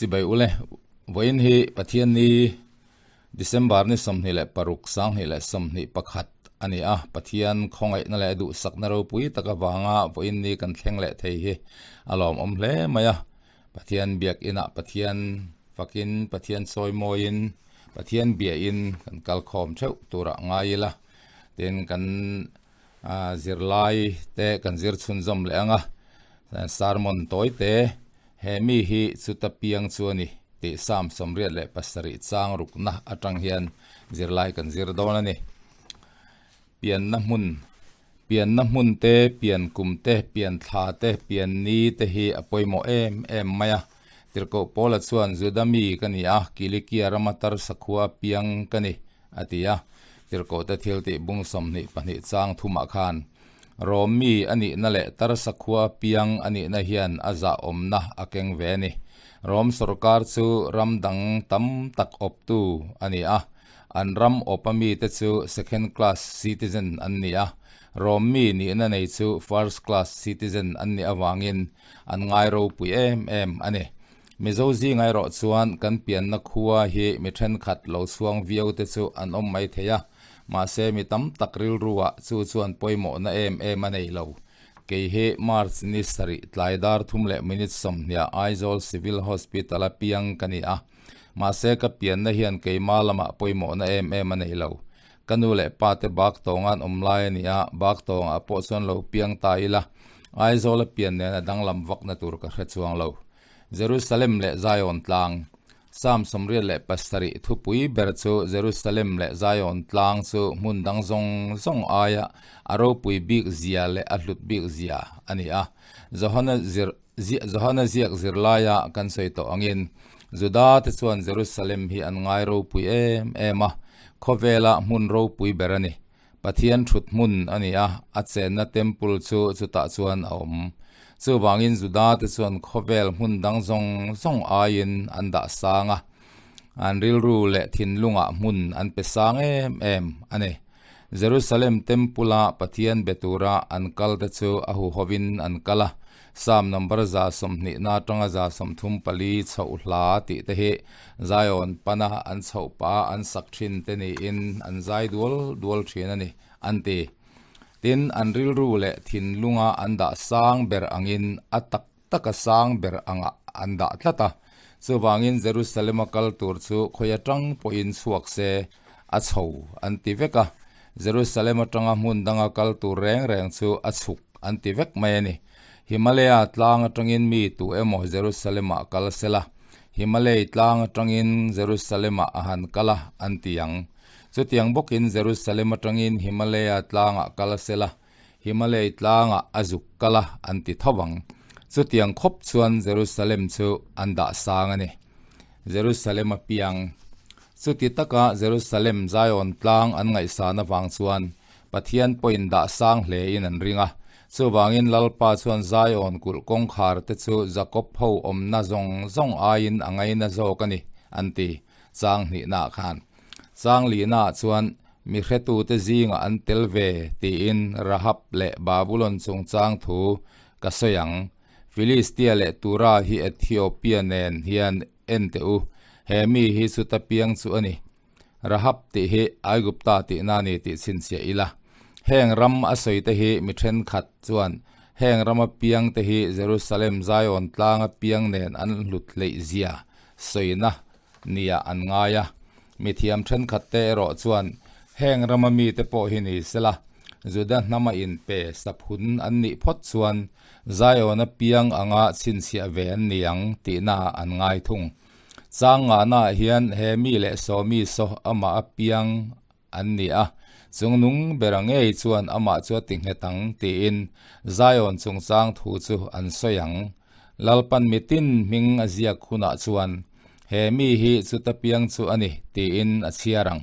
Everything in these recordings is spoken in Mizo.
Chibai ule, vawiin hi Pathianni December ni 26 2021 a ni a, Pathian khawngaihna leh duhsakna ropui tak avanga vawiin ni kan thleng leh thei hi a lawmawm hle mai a. Pathian biakinah Pathian fakin, Pathian sawimawiin, Pathian biain kan kalkhawm theuh turah ngai ila, tin kan Zirlai te kan zir chhunzawm leh ang a, sermon tawi te, He mi hi chuta piang chu a ni tih Psalm 87 chang rukna atang hian zirlai kan zir dawn a ni. Pianna hmun, Pianna hmun te, pian kum te, pian thla te, pian ni te hi a pawimawh em em mai a. Tirhkoh Paula chuan Juda mi ka ni a, Kilikia rama Tarsa khua piang ka ni. a ti a. Tirhkohte thil tih bung 22 chang thumah khan Rom mi a nihna leh Tarsa khua piang a nihna hian a zahawmna a keng ve a ni. Rom sorkar chu ram dang tam tak awptu a ni a, an ram awpa mite chu second class citizen an ni a, Rom mi nihna nei chu first class citizen an nih avangin an ngai ropui em em a ni. Mizo zinga erawh chuan kan pianna khua hi mi thenkhat lo chhuang viau te chu an awm mai thei a, mahse mi tam tak rilruah chu chuan pawimawhna em em a nei lo. Kei hi March ni sarih tlai dar thum leh minute sawmhniah Aizawl Civil Hospital-a piang ka ni a, mahse ka pianna hian keima lamah pawimawhna em em a nei lo. Ka nu leh pa te bak tawnga an awm lai a ni a, bak tawngah pawh chuan lo piang ta ila, Aizawla pian nen a danglam vakna tur ka hre chuang lo. Jerusalem leh Zion tlang. Psalm 87 thupui ber chu Jerusalem leh Zion tlang chu hmun dang zawng zawng aia a ropui bik zia leh a hlut bik zia a ni a. Johana zir Johana ziak zirlaia kan sawi tawh angin Juda te chuan Jerusalem hi an ngai ropui em em a, khawvela hmun ropui ber a ni. Pathian thut hmun a ni a, a chenna temple chu chutah chuan a awm. Chuvangin Juda te chuan khawvel hmun dang zawng zawng aiin an dah sang a, an rilru leh thinlungah hmun an pe sang em em a ni. Jerusalem temple-a Pathian be tura an kal te chu a huhovin an kal a, Psalm number 20 atanga 34 chhoh hla tih te hi Zion pana an chhoh pah a an sak thin te niin an zai dual dual thin a ni, an ti. Tin, an rilru leh thinlunga an dah sang ber angin a tak taka sang ber angah an dah tlat a. Chuvangin Jerusalem-a kal tur chu khawi atang pawhin chhuak se a chho an ti vek a. Jerusalem atanga hmun danga kal tur reng reng chu a chhuk an ti vek mai a ni. Himalaya tlang atangin mi tu emaw Jerusalem-ah kal sela, Himalay tlang atangin Jerusalem-ah a han kal a, an ti ang. Chutiang bawkin Jerusalem atangin Himalaya tlangah kal sela, Himalay tlangah a zuk kal a, an ti tho ang. Chutiang khawp chuan Jerusalem chu an dah sang a ni. Jerusalem a piang. Chuti taka Jerusalem Zion tlang an ngaihsan avang chuan Pathian pawhin dah sang hlein an ring a. Chuvangin Lalpa chuan Zion kulh kawngkhar te chu Jakob ho awmna zawng zawng aiin a ngaina zawk a ni, an ti. Chang hnihnaah khan. Chang lihnaah chuan mi hretute zingah an tel ve tiin Rahab leh Babulon chungchang thu ka sawi ang. Filistia leh Tura hi Ethiopia nen hian en teh u, he mi hi chuta piang chu a ni. Rahab tih hi Aigupta tihna a ni tih chhinchhiah ila. Heng ram a sawi te hi mi thenkhat chuan heng rama piang te hi Jerusalem Zion tlanga piang nen an hlut hleih zia sawina nia an ngai a. Mi thiam thenkhat te erawh chuan heng rama mite pawh hi ni sela Juda hnama inpe saphun an nih phawt chuan Zion-a piang anga chhinchhiah ve an ni ang tihna an ngai thung. Chang ngahnaah hian he mi leh sawmi saw amah a piang an ni a, chungnung bera ngei chuan amah chu a ti nghet ang tiin Zion chungchang thu chu an sawi ang. Lalpan mitin hming a ziak hunah chuan he mi hi chuta piang chu a ni tiin a chhiar ang.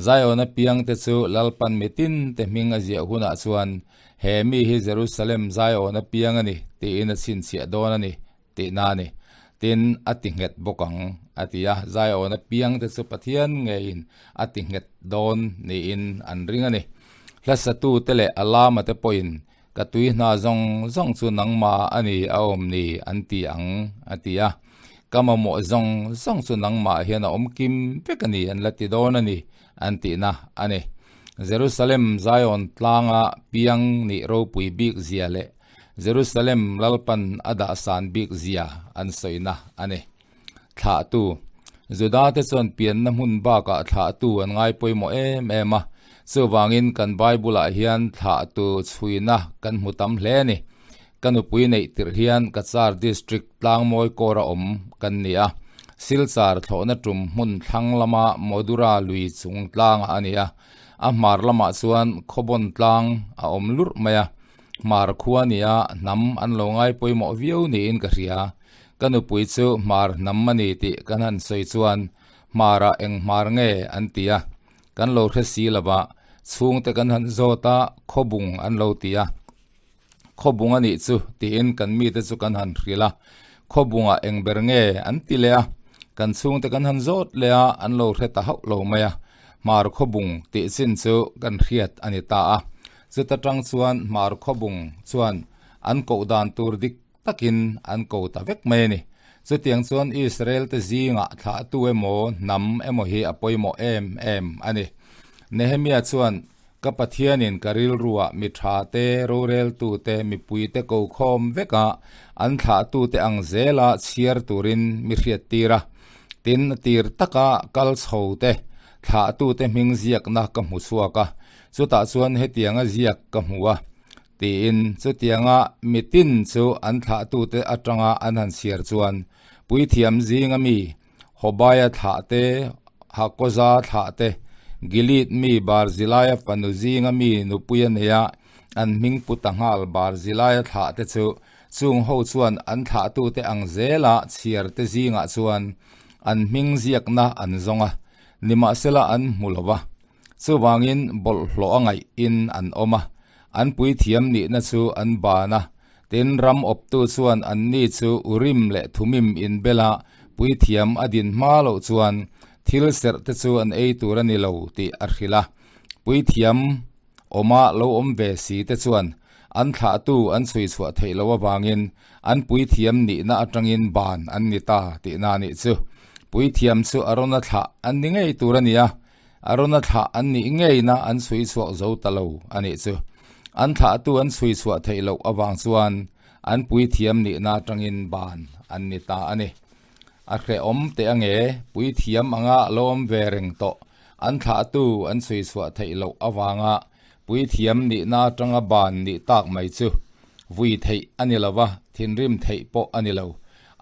Zion-a piangte chu Lalpan mitin te hming a ziah hunah chuan he mi hi Jerusalem Zion-a piang a ni tiin a chhinchhiah dawn a ni tihna a ni. Tin, a ti nghet bawk ang, a ti a. Zion-a piangte chu Pathian ngeiin a ti nghet dawn niin an ring a ni. Hlasatute leh a lamate pawhin, Ka tui hna zawng zawng chu nangmah a ni a awm ni, an ti ang, a ti a. Ka mamawh zawng zawng chu nangmah hian a awm kim vek a ni an la ti dawn a ni, an tihna a ni. Jerusalem Zion tlanga piang nih ropui bik zia leh Jerusalem Lalpan a dahsan bik zia an sawina a ni. Thlahtu, Judate chuan pianna hmun bakah thlahtu an ngai pawimawh em em a, chuvangin kan Bible-ah hian thlahtu chhuina kan hmu tam hle a ni. Ka nupui neih tirh hian Cachar District tlangmawi kawra awm kan ni a, Silchar thlawhna tum hmun thlang lama Modura lui chung tlangah a ni a, a hmar lamah chuan Khawbawn tlang a awm lurh mai a, hmar khua nia hnam an lo ngai pawimawh viau niin ka hria. Ka nupui chu hmar hnam a ni tih kan han sawi chuan hmarah eng hmar nge an ti a, kan lo hre si lo va, chhungte kan han zawt a, khawbung an lo ti a. Khawbung a nih chu tiin kan mite chu kan han hrilh a, khawbungah eng ber nge an ti leh a, kan chhungte kan han zawt leh a, an lo hre ta hauh lo mai a, hmar khawbung tih chin chu kan hriat a ni ta a. Chuta tang chuan hmar khawbung chuan an koh dan tur dik takin an ko ta vek mai a ni. Chutiang chuan Israel te zingah thlahtu emaw hnam emaw hi a pawimawh em em a ni. Nehemia chuan, Ka Pathianin ka rilruah mi tha te, roreltu te, mipui te ko khawm veka an thlahtute ang zela chhiar turin mi hriattir a. Tin, a tir taka kal chho te, thlahtute hming ziakna ka hmu chhuak a, chutah chuan hetianga ziak ka hmu a. Tiin chutianga mitin chu an thlahtute atanga an han chhiar chuan puithiam zinga mi Hobaia thlah te, Hakoza thlah te, Gilead mi Barzilaia fanu zinga mi nupui a nei a, an hming pu ta nghal Barzilaia thlah te chu chung ho chuan an thlahtute ang zela chhiar te zingah chuan an hming ziakna an zawng a, nimahsela an hmu lo va. Chuvangin bawlhhlawh a ngaihin an awm a, an puithiam nihna chu an ban a, tin ram awptu chuan anni chu Urim leh Thumim inbela puithiam a din hma loh chuan thil serh te chu an ei tur a ni lo tih a hrilh a. Puithiam awma lo awm ve si te chuan an thlahtu an chhui chhuah theih loh avangin an puithiam nihna atangin ban an ni ta tihna a nih chu. Puithiam chu a rawn a thlah an ni ngei tur a ni a, A rawn a thlah an nih ngeina an chhui chhuak zo ta lo a nih chu. An thlahtu an chhui chhuah theih loh avang chuan an puithiam nihna atangin ban an ni ta a ni. A hrehawm teh ange, puithiam anga lo awm ve reng tawh an thlahtu an chhui chhuah theih loh avanga puithiam nihna atanga ban nih tak mai chu vui theih a ni lo va, thinrim theih pawh a ni lo.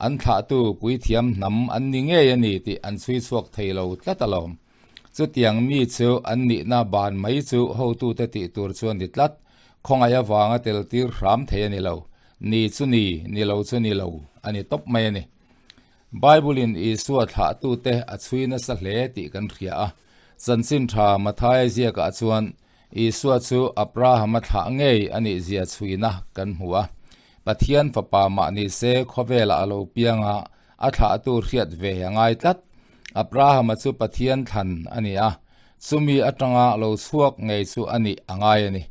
An thlahtu puithiam hnam an ni ngei a ni tih an chhui chhuak thei lo tlat alawm. Chutiang mi chu an nihna ban mai chu hotute tih tur chu a ni tlat. Khawngaih avanga tel tir hram thei a ni lo. Ni chu ni, ni lo chu ni lo a ni tawp mai a ni. Bible-in Isua thlahtute a chhui nasa hle tih kan hria a. Chanchin tha Mathaia ziakah chuan Isua chu Abrahama thlah ngei a nih zia chhuina kan hmu a. Pathian fapa mah ni se khawvelah a lo piang a, a thlahtu hriat ve a ngai tlat. Abrahama chu Pathian thlan a ni a, chumi atanga lo chhuak ngei chu a nih a ngai a ni.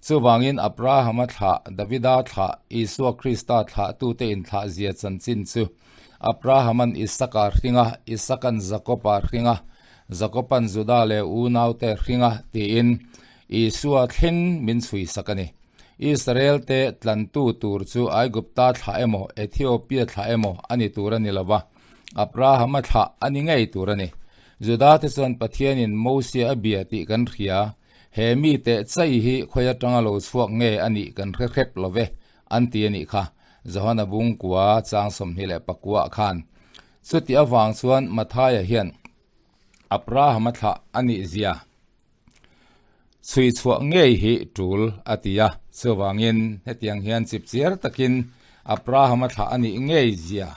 Chuvangin Abrahama thlah, Davida thlah, Isua Krista thlahtute inthlah zia chanchin chu Abrahaman Isaka hring a, Isakan Jakoba hring a, Jakoban Juda leh unaute hring a tiin Isua thleng min chhui sak a ni. Israelte tlantu tur chu Aigupta thlah emaw, Ethiopia thlah emaw a ni tur a ni lo va, Abrahama thlah a ni ngei tur a ni. Judate chuan Pathianin Mosia a bia tih kan hria, he mite chai hi khawi atanga lo chhuak nge a nih kan hre hrep lo ve, An ti a nih kha, Johana bungkua chang 24 ah khan. Chuti avang chuan Mathaia hian Abrahama thlah a nih zia chhui chhuah ngei hi tul a ti a. Chuvangin hetiang hian chipchiar takin Abrahama thlah a nih ngei zia,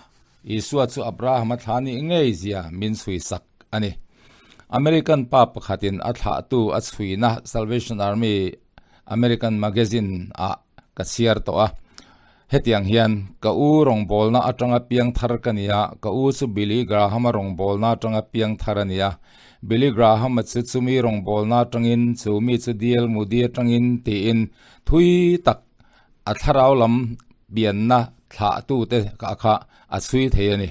Isua chu Abrahama thlah a nih ngei zia min chhui sak a ni. American pa pakhatin a thlahtu a chhuina Salvation Army American magazine ah ka chhiar tawh a, hetiang hian ka u rawngbawlna atanga piang thar ka ni a, ka u chu Billy Graham-a rawngbawlna atanga piang thar a ni a, Billy Graham-a chu chumi rawngbawlna atangin chu mi chu D.L. Moody atangin tiin thui tak a thlarau lam pianna thlahtute kha a chhui thei a ni.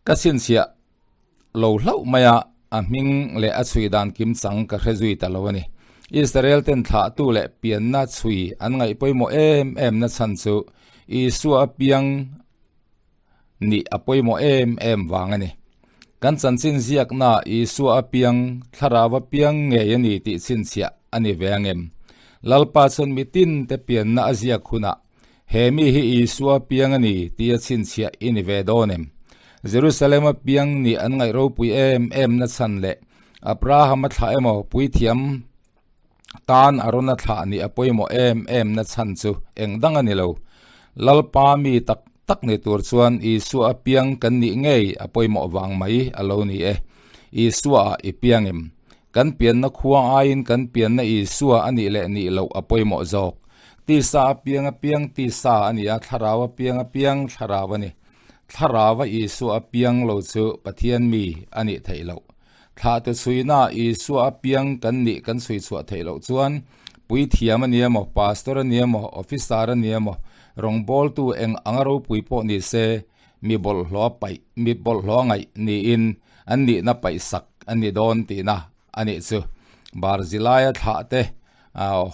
Ka chhinchhiah lo hlauh mai a, a hming leh a chhui dan kim chang ka hre zui ta lo a ni. Israel ten thlahtu leh pianna chhui an ngaih pawimawh em em na chhan chu Isua a piang nih a pawimawh em em vang a ni. Kan chanchin ziakna Isua a piang, thlarau a piang ngei a ni tih chhinchhiah a ni ve ang em? Lalpa chuan mitin te pianna a ziak hunah He mi hi Isua piang a ni tia chhinchhiah i ni ve dawn em? Jerusalem-a piang nih an ngaih ropui em em na chhan leh Abraham-a thlah emaw puithiam tan Arona thlah nih a pawimawh em em na chhan chu eng dang a ni lo. Lalpa mi tak tak ni tur chuan Isua a piang kan nih ngei a pawimawh vang mai a lo ni e. Isua-ah i piang em? Kan pianna khua aiin kan pianna Isua a nih leh nih loh a pawimawh zawk. Tisa a piang a piang tisa a ni a, thlarau a piang a piang thlarau a ni. Thlarau a Isua a piang lo chu Pathian mi a nih theih loh. Thlahtu chhuina Isua a piang kan nih kan chhui chhuah theih loh chuan puithiam a ni emaw, pastor a ni emaw, officer a ni emaw, rawngbawltu eng anga ropui pawh ni se mi bawlhhlawh paih, mi bawlhhlawh ngaih niin an nihna paihsak a ni dawn tihna a nih chu. Barzilaia thlah te,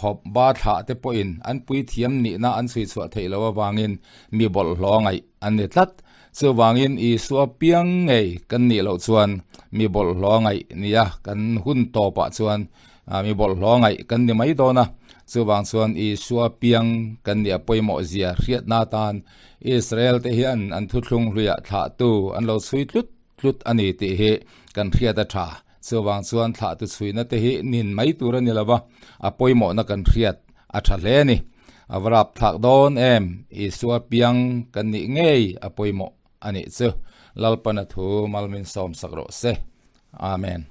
Hawpba thlah te pawhin an puithiam nihna an chhui chhuah theih loh avangin mi bawlhhlawh ngaih an ni tlat. Chuvangin Isua piang ngei kan nih loh chuan mi bawlhhlawh ngaih nia kan hun tawpah chuan mi bawlhhlawh ngaih kan ni mai dawn a. Chuvang chuan Isua piang kan nih a pawimawh zia hriatna atan Israel te hian an thuthlung hluiah thlahtu an lo chhui tlut tlut a ni tih hi kan hriat a tha. Chuvang chuan thlahtu chhuina te hi nin mai tur a ni lo va, a pawimawhna kan hriat a tha hle a ni. A va rap thlak dawn em? Isua piang kan nih ngei a pawimawh a nih chu. Lalpana thu Malmin sawmsak rawh se. Amen.